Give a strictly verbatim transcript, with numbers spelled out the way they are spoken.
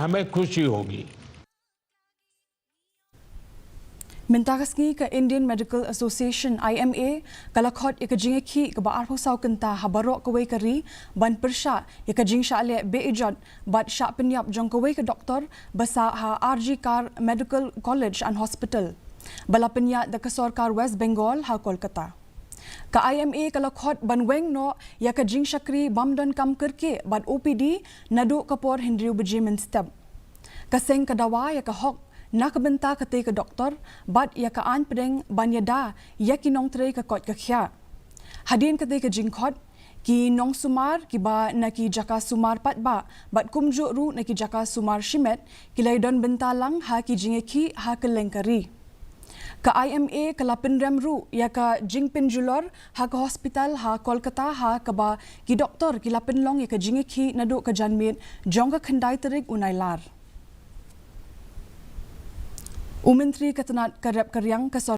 हमें खुशी होगी। Mynta ka sngi ka Indian Medical Association, I M A, ka la khot ïa ka jingïakhih kaba arphew saw kynta ha baroh kawei ka ri ban pyrshah ïa ka jingshah leh bejot bad shah pynïap jong kawei ka doktor ba sah ha R G Kar Medical College and Hospital ba la pynïaid da ka sorkar West Bengal ha Kolkata. Ka I M A ka la khot ban weng noh ïa ka jingshakri bym don kam kyrkieh bad O P D naduh ka por hynriew baje mynstep. Ka seng ka dawa ïa ka hok na ka bynta katei ka doktor bad ïa ka aiñ pdeng ban ïada ïa ki nongtrei ka koit ka khiah. Hadien katei ka jingkhot, ki nongsumar kiba na ki jaka sumar paidbah bad kumjuh ruh na ki jaka sumar shimet ki la ïadon bynta lang ha ki jingïakhih ha kylleng ka ri. Ka I M A ka la pynrem ruh ïa ka jingpynjulor ha ka hospital ha Kolkata ha kaba ki doktor ki la pynlong ïa ka jingïakhih naduh ka janmiet jong ka khyndai tarik u Nailar. U Myntri ka tnat ka rep ka riang ka